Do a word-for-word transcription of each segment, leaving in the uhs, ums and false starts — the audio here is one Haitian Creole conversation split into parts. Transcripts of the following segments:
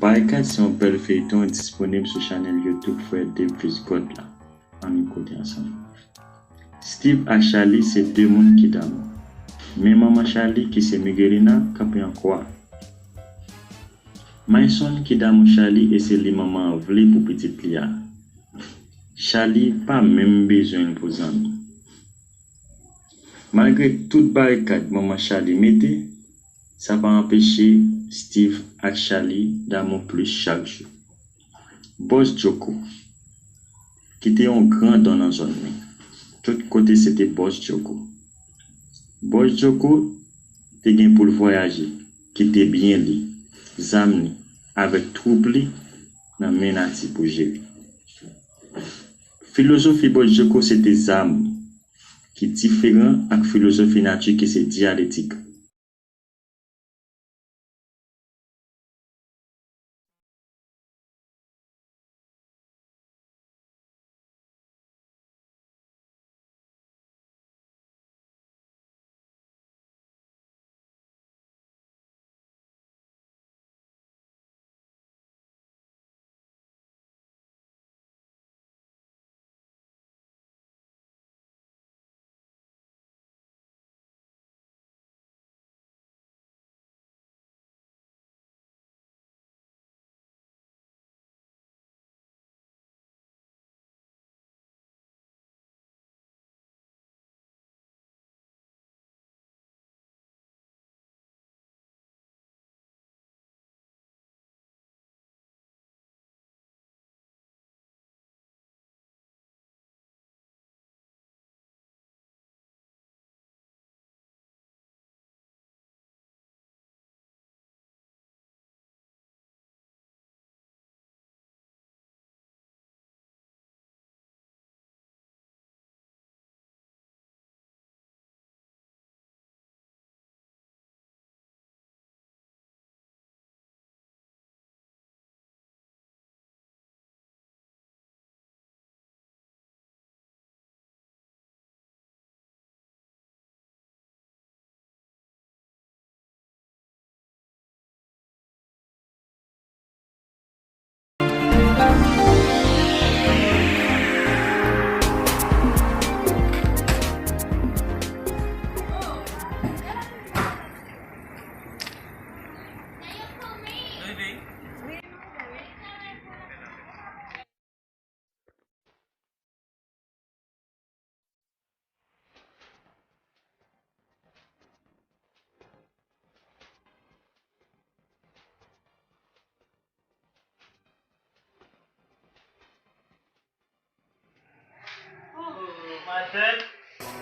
Barikad se yon bèl feyton disponib sou chanèl YouTube Frè Dave Fils God la. Ann koute ansanm. Steve ak Charlie se de moun ki damou. Men manman Charlie ki se Miguelina kanpe an kwa. Myson ki damou Charlie e se li manman an vle pou pitit li a. Charlie pa menm bezwen l pou zanmi. Malgre tout barikad manman Charlie mete, sa pa anpeche Steve ak Charlie damou plis chak jou. Bòs Djoko, ki te yon gran don nan zòn nan. Tout kote se te Bòs Djoko. Bòs Djoko te gen pou l vwayaje, kite byen li, zam li, avèk twoup li nan men nati pou jere. Filozofi Bòs Djoko se te zam, ki diferan ak filozofi nati ki se dyaletik.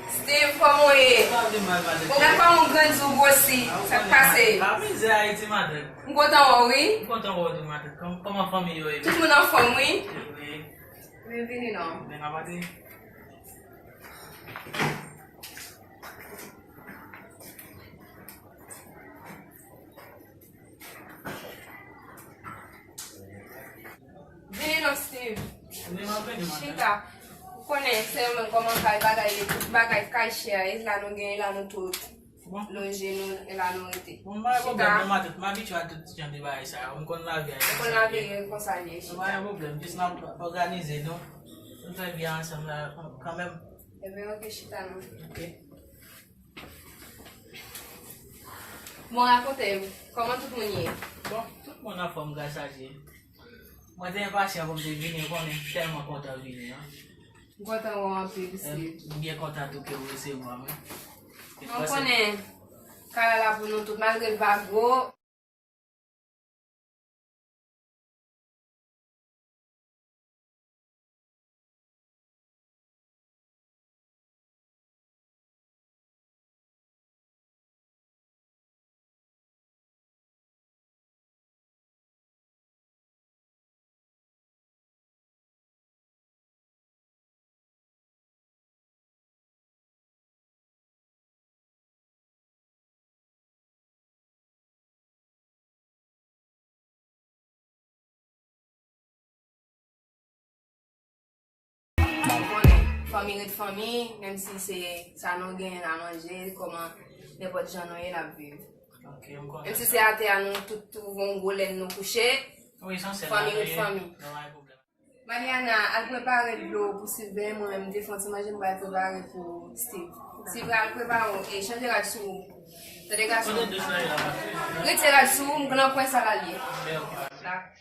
Steve, kòman w ye? Ou gad kòman w grandi, w gwosi. Sa k pase? M kontan wè w, wi. Tout moun anfòm, wi. Men vini non. Vini non, Steve. Chita. Ou konnen, se mwen kòman kay bagay ye, tout bagay kay chè, e la nou gen, e la nou tout. Lonje nou, e la nou rete. Bon, m pa gen pwoblèm non, matant, m abitye a tout jan de bagay sa yo. M konn lavi a konsa l ye. Ou konn lavi konsa l ye, chita. M pa gen pwoblèm, jis n ap òganize nou. Nou fè vi a ansanm la, kanmenm. Ebyen, oke, chita non. Oke. Bon, rakonte m, kòman tout moun ye? Bon, tout moun anfòm, gras a Dye. Mwen te enpasyan pou m te vini, ou konnen, m tèlman kontan vini an. M kontan wè w anpil, Steve. M byen kontan tou ke w resevwa mwen. Mwen konnen kay la la pou nou tout, malgre l pa gwo. Fanmi ret fanmi, menm si se sa nou genyen n a manje, kòman nenpòt jan nou ye n ap viv. Ok, m konnen. Menm si se atè a nou tout twouve yon gwo lèn nou kouche, fanmi ret fanmi. Mariana, al prepare dlo pou Sylvain, mwen menm m te fè yon ti manje, m pral prepare pou Steve. Steve, al prepare w e chanje rad sou ou. Tande gason. Retire rad sou ou, m nan kwen sa l al ye. Dakò.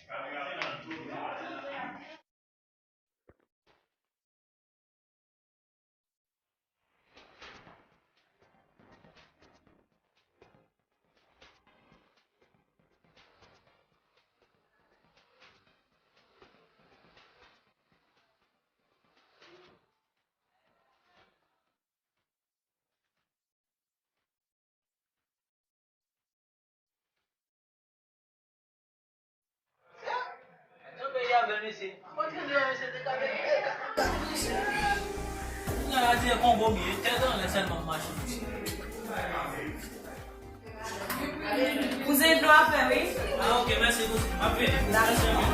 Kouzen, dlo ap fè, wi. Ah, ok, mèsi, kouzen. M ap vini. Mèsi anpil.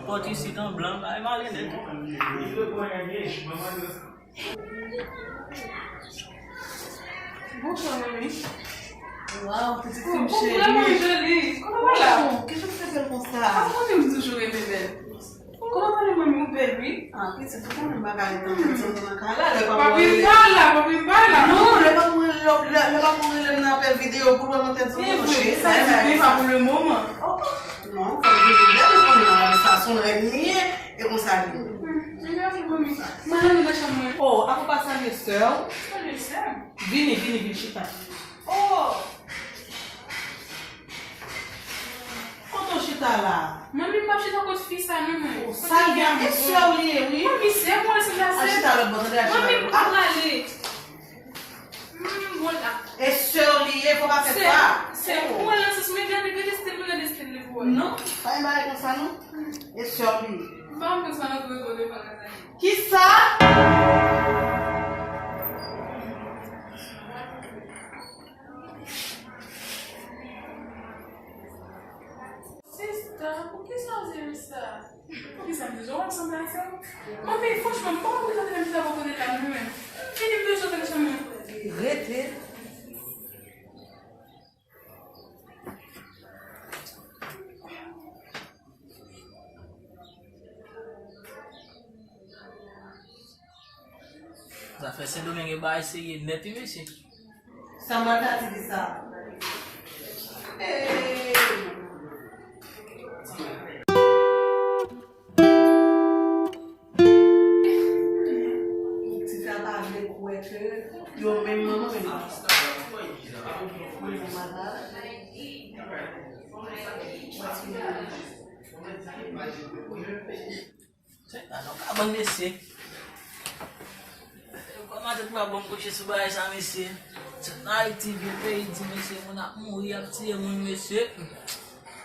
Pòt isit an blan, bagay male nèt. Bonjou, manmi. Waw, pitit fi m cheri. Bonjou, manmi joli. Kòman w la? Bon, kijan w fè bèl konsa? Ah, manmi, m toujou renmen bèl. Kòman w ale, manmi, ou bèl, wi. Ah, pitit, ou konnen m pa ka ret nan tèt zanmi nan kay la, lè pa mwen rele. Papi m pa la, papi m pa la. Non, lè pa mwen rele, lè, lè pa mwen rele m nan apèl videyo pou l wè mwen tèt zanmi nan cheri. Sa di pa pou le moman. Oh, non, fò m rele, lè mwen konnen nan sa, se yon rèv m ye, e konsa li ye. Hmm, mèsi, manmi. Mwen ale nan chanm mwen. Oh, avan w pa salye sè w? Salye sè m? Vini, vini, vini, chita. Oh! Kote w chita la? Manmi, m p ap chita kot fi sa non, mwen. Sa l gen, e sè w li ye, wi. Manmi, sè mwen, se la sè. Al chita lòt bò, tande, al chita lòt bò. Manmi, m pral ale. Hmm, bon la. E sè w li ye, fò pa fè sa. Sè, sè, mwen nan sans, men gade, gade stil mwen, gade stil li pou wè. Non, pa gen bagay konsa, non. E sè w li ye. M pa konn sa nan tou rezo de bagay sa. Kisa? Sista, poukisa w di m sa? Poukisa m di w sanble ak sa? Manmi, franchman, m pa konn poukisa w te fè m chita bò kote la, mwen menm. Vini, m bezwen w nan chanm mwen. Rete. Zafè Sendomeng e bagay serye nèt, wi, mesye. Sa m pral ta di sa. Hey! Ti sa pa vle kwè ke yo menm manman menm papa. Manman malad. Wè ti moun. Se pa nan kabann mesye. Kòman matant mwen ap ban m kouche sou bagay sa, mesye? Sot nan Ayiti, vye peyi di, mesye, moun ap mouri, ap tiye moun, mesye.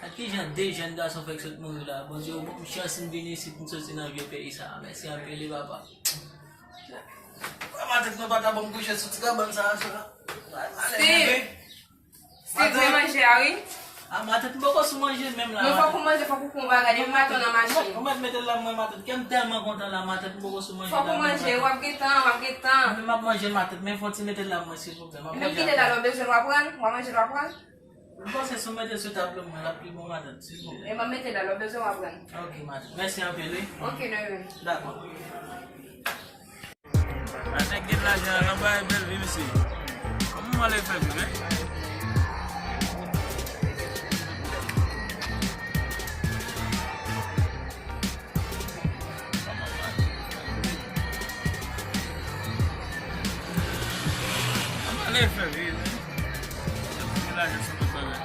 Ak ki jan de jèn gason fèk sot mouri la? Bondye, ou ban m chans m vin isit, m soti nan vye peyi sa. Mèsi anpil, wi, papa. Kòman matant mwen pa ta ban m kouche sou ti kabann sa, sa? Steve! Steve, men manje a, wi. A, matant m poko sou manje menm la. Non, fòk ou manje, fòk ou pran bagay, depi maten nan machin. Ou mèt mete l la, mwen, matant. Kè m tèlman kontan la, matant m poko sou manje la. Fòk ou manje, w ap gen tan, w ap gen tan. Mwen, m ap manje, matant, men fò ti mete l la, mwen, silvouplè. M ap manje. Menm kite l la, lè w bezwen l, w ap pran l, w ap manje l, w ap pran l. M panse si w mete sou tab la, mwen, l ap pi bon, matant, silvouplè. E m ap mete l la, lè w bezwen, w ap pran l. Ok, matant. Mèsi anpil, wi. Ok, de rien. Dakò. A nèg gen lajan an, nan bay bèl vi, mesye. Kòman mwen ale fè vi, men? Mwen ale fè vi, men. Gen lajan se tout bagay.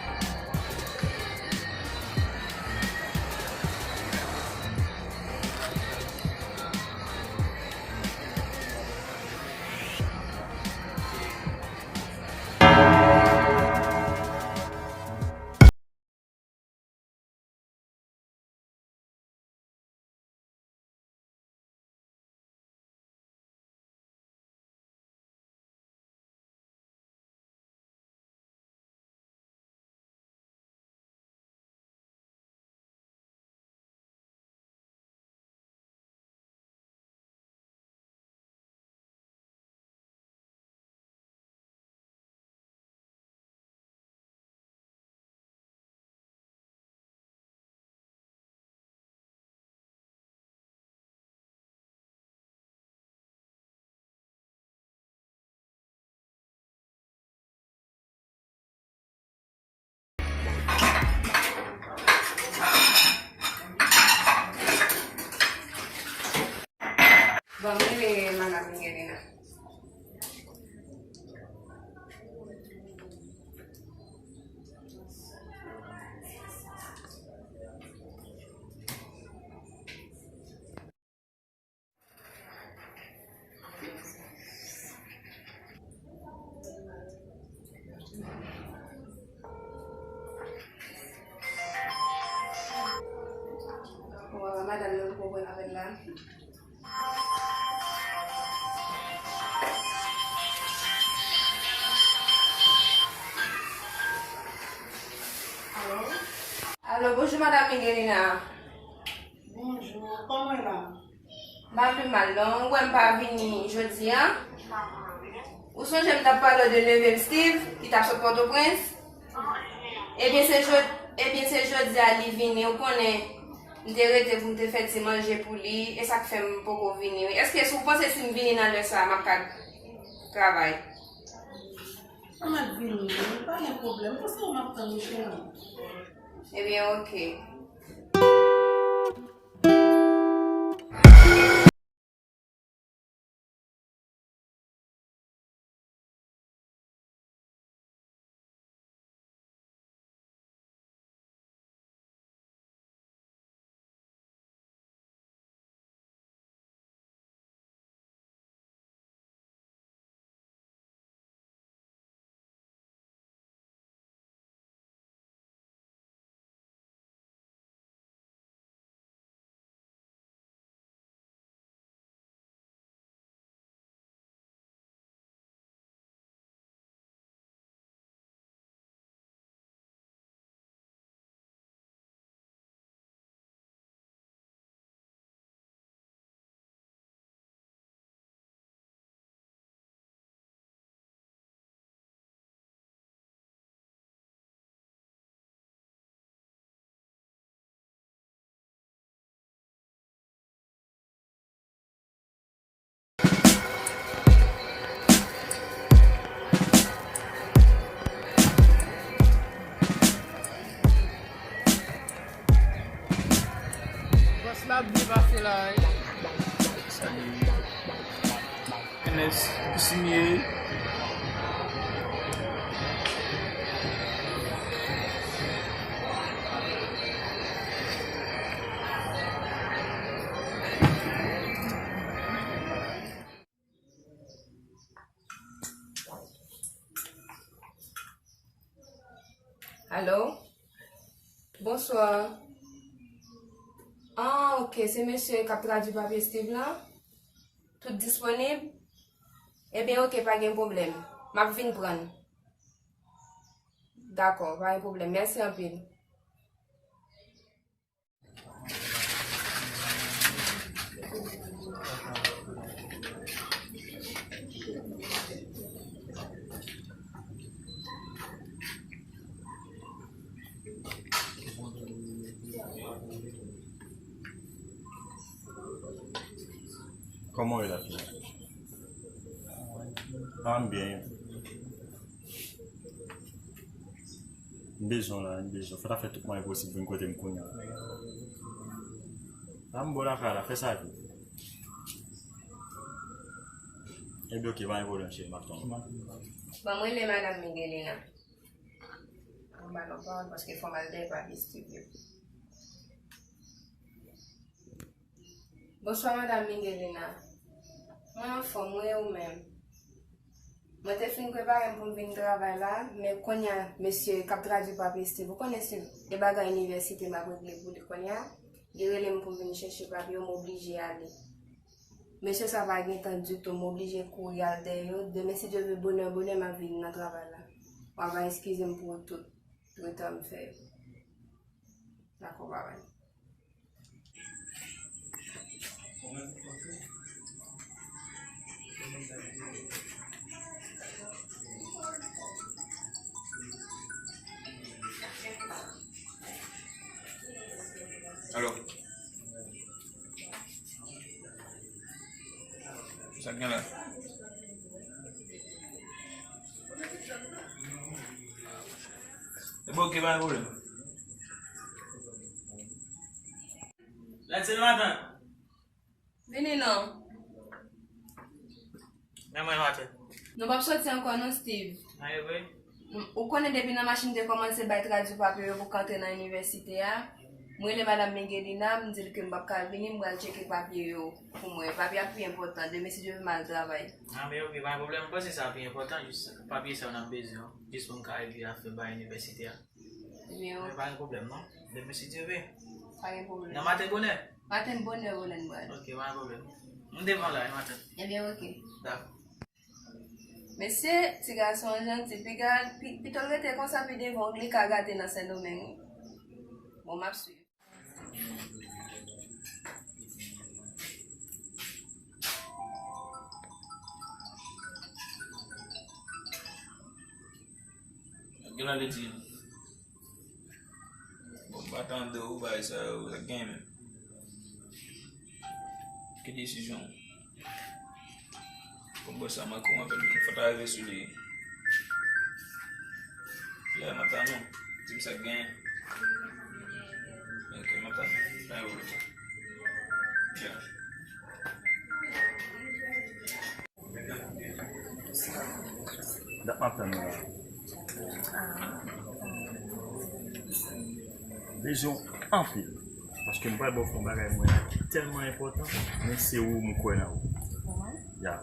Ban mwen rele madanm Miguelina. Bon, madanm nan poko pran apèl la. Alo? Alo, bonjou, madanm Miguelina. Bonjou, kòman w la? M pa pi mal, non. Ou wè m pa vini jodi a? Ou sonje m t ap pale w de neve m Steve, ki t ap sot Pòtoprens? Ebyen, se jod-, ebyen, se jodi a li vini. Ou konnen, m te rete pou m te fè ti manje pou li, e sa k fè m poko vini, wi. Èske si w panse si m vini nan lè sa a, m ap ka travay? Sa m ap vini, wi. Pa gen pwoblèm. Pou sa w m ap tann ou, cheri. Ebyen, oke. Bòs la ap byen pase la, wi. Salye. Ernest, kousinye. Alo? Bonswa. Ah, ok, se mesye k ap tradui papye Steve lan? Tout disponib? Ebyen, ok, pa gen pwoblèm. M ap vin pran l. Dakò, pa gen pwoblèm. Mèsi anpil. Kòman w ye la, fi? Ah, m byen. M bezwen w la, m bezwen w. Fò w ta fè tout mwayen posib vin kote m kounye a. La m bò lakay la, fè sa vit. Ebyen, ok, pa gen pwoblèm, cheri, m ap tann ou. Ban mwen rele madanm Miguelina. Mwen ba nou pawòl paske fò m al dèyè papye Steve yo. Bonswa, madanm Miguelina. Mwen anfòm, wi, ou menm? Mwen te fin prepare m pou m vin travay la, men kounye a, mesye k ap tradui papye Steve, ou konnen Steve, e bagay inivèsite m ap regle pou li kounye a. Li rele m pou m vin chèche papye yo, m oblije ale. Mesye sa pa gen tan ditou, m oblije kouri al dèyè yo. Demen, si Dye vle, bonè, bonè, m ap vin nan travay la. W a va eskize m pou tout retan m fè yo. Dakò, babay. Alo. Sa k gen la? E bon, ok, pa gen pwoblèm. Lè di l maten. Vini non. Men mwen maten. Nou p ap soti ankò non, Steve. Nan e vre? Ou konnen depi nan machin te kòmanse bay tradui papye yo pou k antre nan inivèsite a, m rele madanm Miguelina, m di l ke m p ap ka vini, m pral tcheke papye yo pou mwen. Papye a pi enpòtan, demen si Dye vle m al travay. Ah, men ok, pa gen pwoblèm. M panse sa pi enpòtan, jis papye sa yo n ap bezwen an, jis pou m ka regle afè bay inivèsite a. Ebyen, ok. Men pa gen pwoblèm non. Demen si Dye vle. Pa gen pwoblèm. Nan maten bonè? Maten bonè, bonè n pral. Ok, pa gen pwoblèm. M devan la, e maten. Ebyen, ok. Dakò. Mesye, ti gason an janti, piga, pi, pito l rete konsa pi devan, li ka gate nan Sendomeng wi. Bon, m ap swiv. Gen la li di. Bon, m pa tande ou bay sa yo, sa gen menm. Ki desizyon? Bon, bòs la manke w anpil, fò ta rive sou li. Yeah, m ap tann ou. Di m sa k genyen. Ok, m ap tann ou. Pa gen pwoblèm. Yeah. Dat m ap tann ou la. Bezwen w anpil. Paske m pral ba w fè yon bagay mwen ki tèlman enpòtan, men se ou m kwè nan ou. Ya.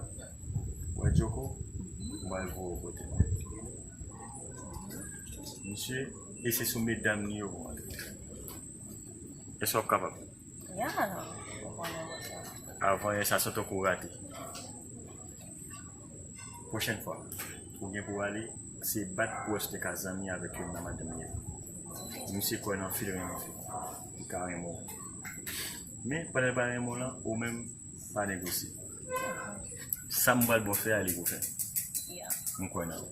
Wè Djoko, m pral voye w kote l. Misye, e se sou medam li yo pou antre. Èske w ap kapab? Ya, ou konnen mwen sa. Avan yè sa, se tankou w rate. Pwochèn fwa, ou gen pou w ale, se bat pou wè si w te ka zanmi avèk youn nan madanm li yo. Misye kwè nan fi l renmen fi l. Li ka renmen w. Men, pandan l pa renmen w lan, ou menm, pa negosye. Sa m pral ba w fè a, li pou fè. M kwè nan ou.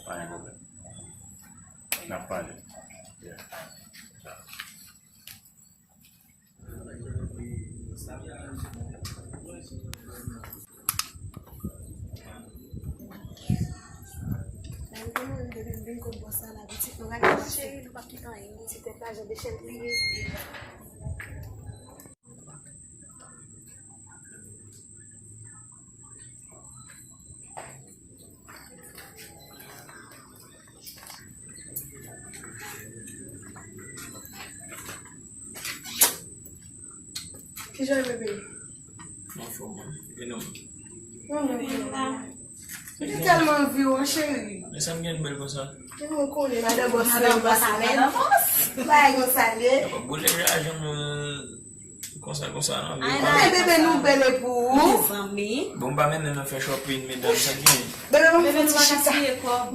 Pa gen pwoblèm. N ap pale. Yeah. Mwen konnen depi m vin kot bòs la, la pitit nou rale cheri, nou p ap kite anyen, ti tèt la, jan de chèn li ye. Kijan bebe? Anfòm, man. E nou? Mwen menm tou. Mwen te tèlman anvi w, cheri. Men sa m gen bèl konsa? Mwen konnen madan bòs la, madan bòs la, madan bòs. Bagay konsa l ye. Boule ajan mwen. Konsa, konsa, non. Ay, men bebe, nou bèl epou. Mezanmi. Bon, m pa mennen nan fè shopping, medam, sa gen. Bebe, ban m fè ti chita.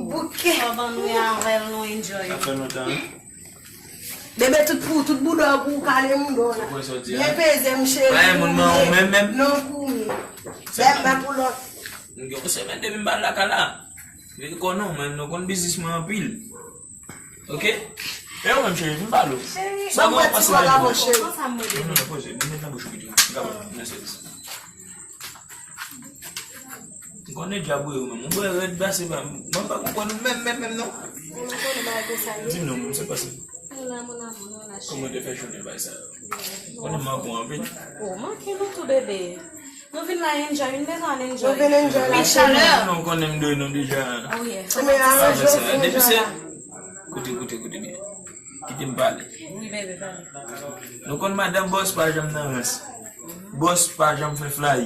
Bouke. Kòb an nou avè l, nou enjoy. Sa fè lontan, wi. Bebe, tout pou, tout bouda pou ou kale mouda w la. Ou konn sa w di a? Byen peze m, cheri. Pa gen moun nan ou menm, menm? Non, pou mwen. Bèl pa pou lòt. M gen yon semèn depi m pa lakay la. Men konnen w, men nou konn biznis mwen anpil. Ok? E ou menm, cheri, vin pale w. Cheri, ban m wè ti kòb avè w, cheri. Non, non, poze, mete nan bouch ou pito. M ka ba w nan sèvis. M konnen djab ou ye ou menm. Ou bwè rèd pase pa m. Mwen pa konprann ou menm, menm, menm, non. Di m non, menm, se pase. Kòman te fè jounen bay sa yo? Konnen m manke w anpil. Ou manke nou tou, bebe. Nou vin la enjoy, nou bezwen al enjoy. Nou vin enjoy la, cheri. Chalè. Nou konnen m dwe nou deja. Oh, yeah. Sa fè sa. Depi se koute, koute, koute byen. Kite m pale. Wi, bebe, pale. Nou konn madanm bòs pa janm nan rans. Bòs pa janm fè flay.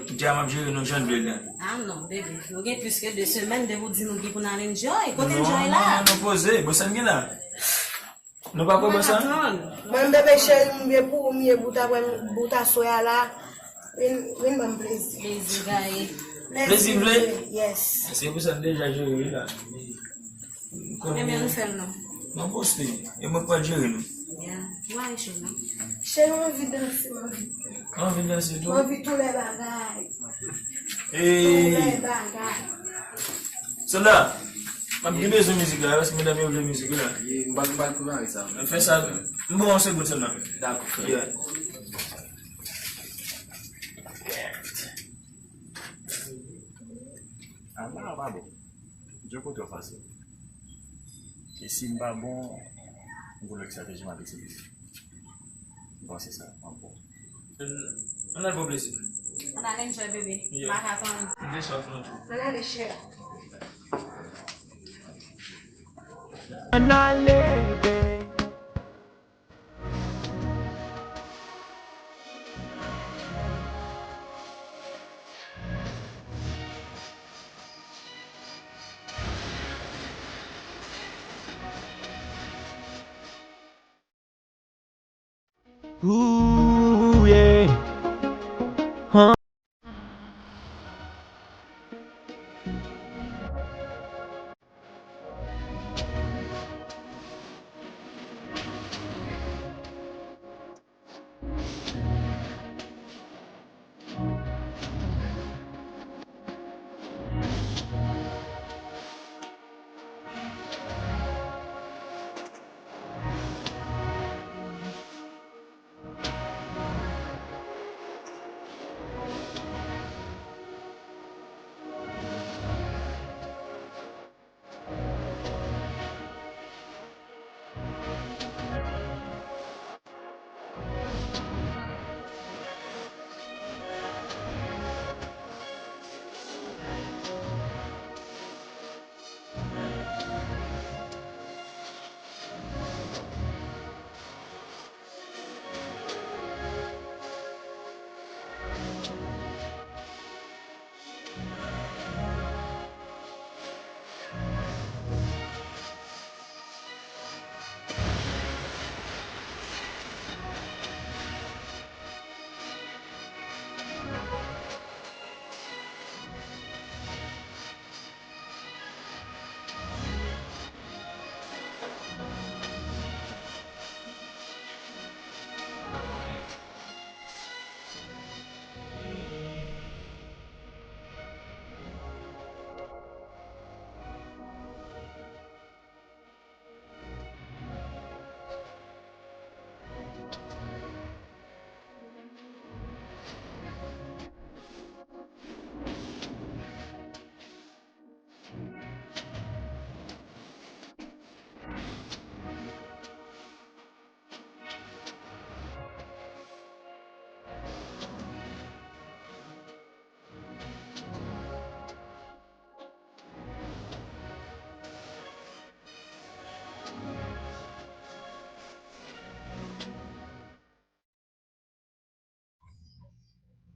Kite a m ap jere nou jan n vle l la. Ah non, bebe. Nou gen plis ke de semèn depi w di nou gen pou n al enjoy. Kote enjoy la? Non, non, non, poze. Bon, sa n gen la? Nou pa kwè bò sa? Mwen, bebe cheri, m vye pou ou, m ye bout apre, bout aswè a la. Vin, vin ban m plezi. Plezi gaye. Plezi vle? Yes. Se pou sa n deja jere wi la. Ebyen, nou fè l non. Mwen poste. E mwen k pral jere nou. Ya. Mwen ale cho non. Cheri, mwen anvi danse, mwen anvi. Anvi danse tou? Mwen anvi tou lè bagay. Ey! Sèlda, m ap gen bezwen mizik la, paske medam yo vle mizik wi la. M pa, m pa konnen sa. Fè sa, m ba w yon segonn sèlman. Dakò, frè. Yeah. Ala pa bon. Djoko twò fasil. E si m pa bon, m konnen ki estrateji m ap itilize. M panse sa, m ap bon. Ann al pran plezi. Ann al enjoy, bebe. Yeah. M pa ka tann. M deja fè yon tou. Ann ale, babe. Ooh, yeah.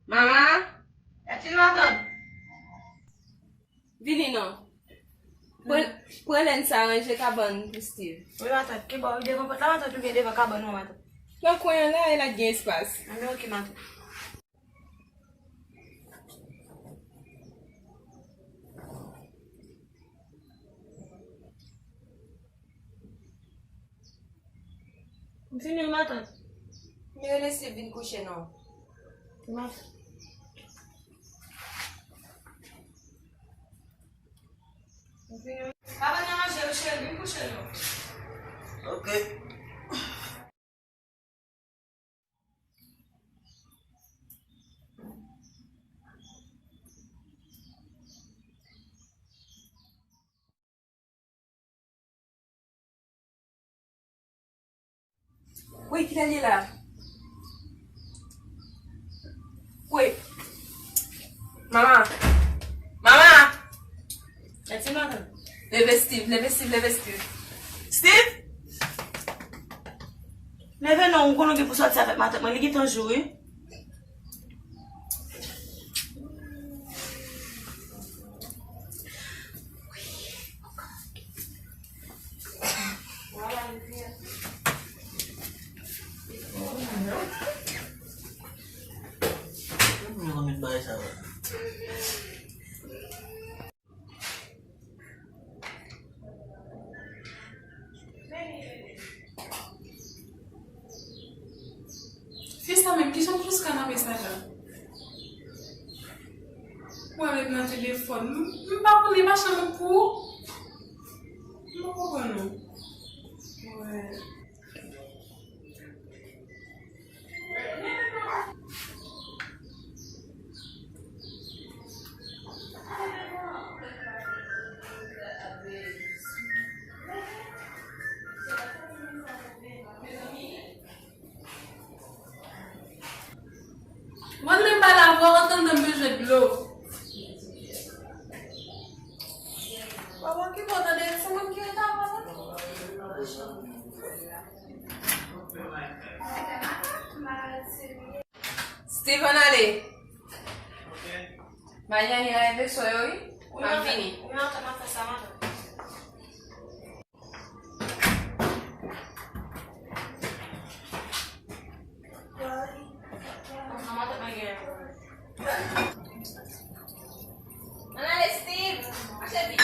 Mama! Etèl matant! Vini non. Pran, pran lèn sa, ranje kabann pou Steve. Wi, matant. Ki bò? Devan pòt la, matant, oubyen devan kabann mwen, matant? Nan kwen an la, e la gen espas. Anben, oke, matant. M fini, wi, matant. Men rele Steve vin kouche non. Wi, matant. M fini, wi. Papa nan manje, wi, cheri, vin kouche non. Oke. Wi, kilè l ye la? Wi. Mama! Mama! Etèl matant. Leve Steve, leve Steve, leve Steve. Steve! Leve non, ou konnen w gen pou sòti avèk matant mwen, li gentan jou, wi. Fi sa menm, kijan l jis ka nan mesaj la? Mwen menm nan telefòn, m, m pa konn li pa chanm pou ou. M pa konprann ou. Wè. Mwen menm pa la vre, Jwenn dlo. Wawan, ki bon tande, se mwen ki rete avan la. Steven, ale. Manyanyan e veso yo, wi. Wi, m ap vini. Wi, m ap fè sa, madanm. Ann ale, Steve! Mache vit!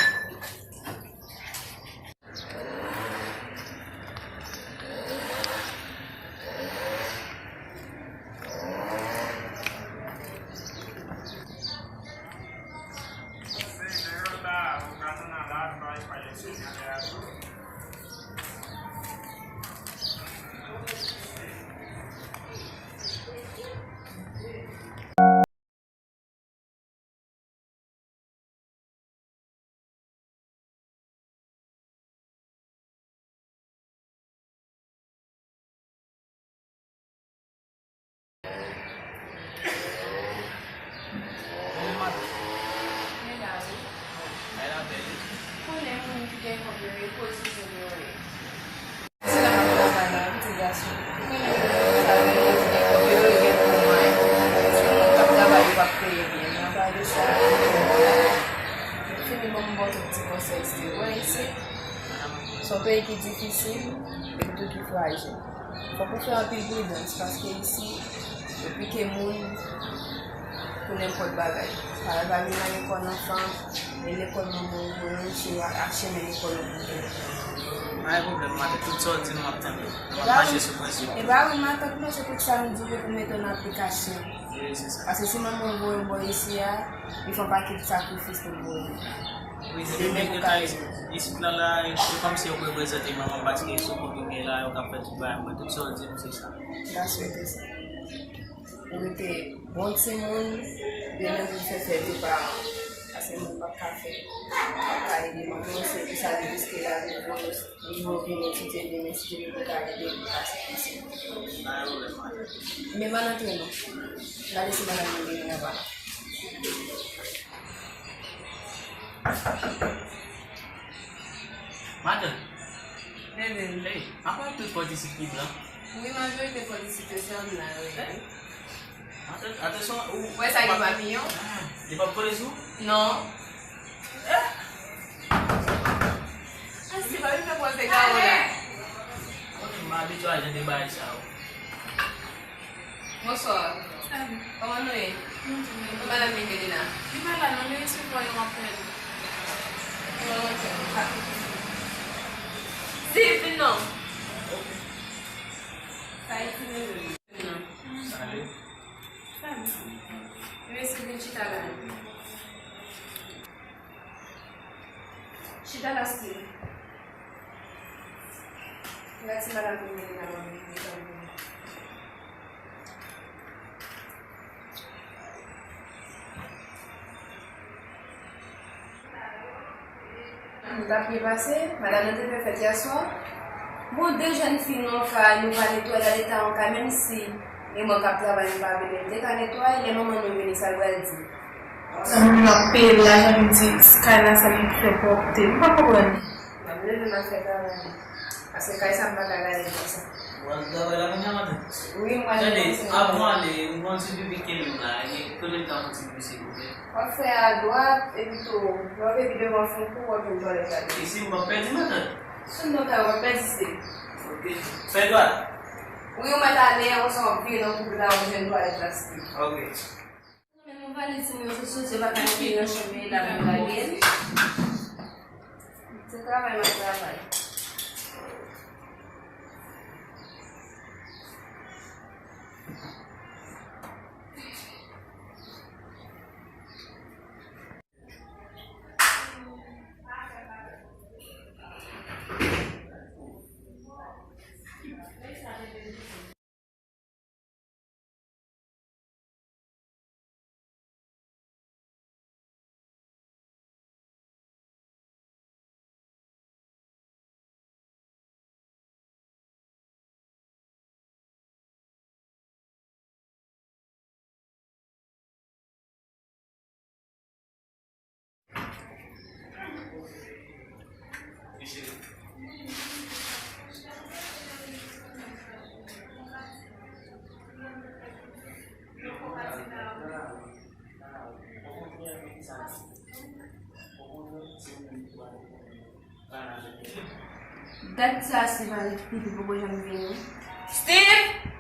Konnen moun ki gen kòb yo, yo poze je yo ye. Se la m ap travay la, wi, ti gason. Sa vle di gen kòb yo, yo gen pou mwen. Si moun k ap travay, yo p ap peye byen. Men apa de sa, fini ban m ba w kèk ti konsèy, Steve. Wè, isi, se yon peyi ki difisil, epi tou ki frajil. Fòk ou fè anpil pridans, paske isi, yo pike moun pou nenpòt bagay. Parèy, pa vin nan lekòl anfan, men lekòl manman w voye w, se a chemen lekòl ou pou fè. Pa gen pwoblèm, matant. Tout sa w di m, m ap tande. M ap mache sou prensip ou. E pa wi, matant, non, se tout sa m di w yo pou mete an aplikasyon. Wi, se sa. Paske si manman w voye w bò isi a, li fè yon pakèt sakrifis pou l voye w. Wi, se demen pou ka rezon. Isit la, la, se kòmsi yo reprezante manman paske se konprimye la, yo ka fè tout bagay. Mwen, tout sa w di m, se sa. That's what it is. Ou rete bon timoun, demen pou fè fè de paran. Paske moun p ap ka fè, p ap ka ede manman, se pou sa li riske lavi l pou li vin etidye demen, si Dye vle pou l ka ede l pase isit. Men ban antre non. Gade si madanm nan gen anba. Matant. Bebe. Ey, apa tout pòt isit ki blan? Wi, majorite pòt isit yo se an blan yo ye. Matant, atansyon, ou... Wè sa gen papiyon? Ah, li p ap kole sou ou? Non. Eh! Aske pa vin fè pòz de kawo la. Konnen m abitye a jan de bagay sa yo. Bonswa. Salut. Kòman nou ye? Mwen byen. Madanm Michelina? Li pa la non, li resevwa yon apèl. Yon apèl. Steve, vin non. Sa Ayiti nou ye. Salut. Salut. Mesye, vin chita la. Chita la, Steve. Gad si madanm Michelina pa vin, li pa vin. Nou t ap byen pase, madanm nan te fè fèt yèswa. Bon, de jèn fi nou an kay, nou pa netwaye, gade eta an kay, menm si e mwen k ap travay, m pa vle, men m te ka netwaye, lè manman nou vini, sa l pral di? Sa moun yo ap peye l lajan, li di kay la sa li fè pwòpte. M pa konprann. M ap leve m al fè travay mwen. Paske kay sa m pa ka gade l konsa. Ou al travay la kounye a maten? Wi, m pral... Tande, avan w ale, m gon ti pipi kenbe m la. Gen konbyen tan pou ti pipi silvouplè? W ap fè adwat, epi tou, lè w vin devan fon kou, w ap jwenn twalèt la. E si m p ap pèdi maten? Sou non kay w ap pèdi se. Ok. Fè dwat. Wi, ou mèt ale, konsa w ap vire nan koub la, w ap jwenn twalèt la si. Ok. Men nou valiz mwen yo sot soti, yo pa ka antre nan chanm mwen la pou m lage l. Se travay m ap travay. Dat sa Steve avèk Pipi poko janm vini. Steve!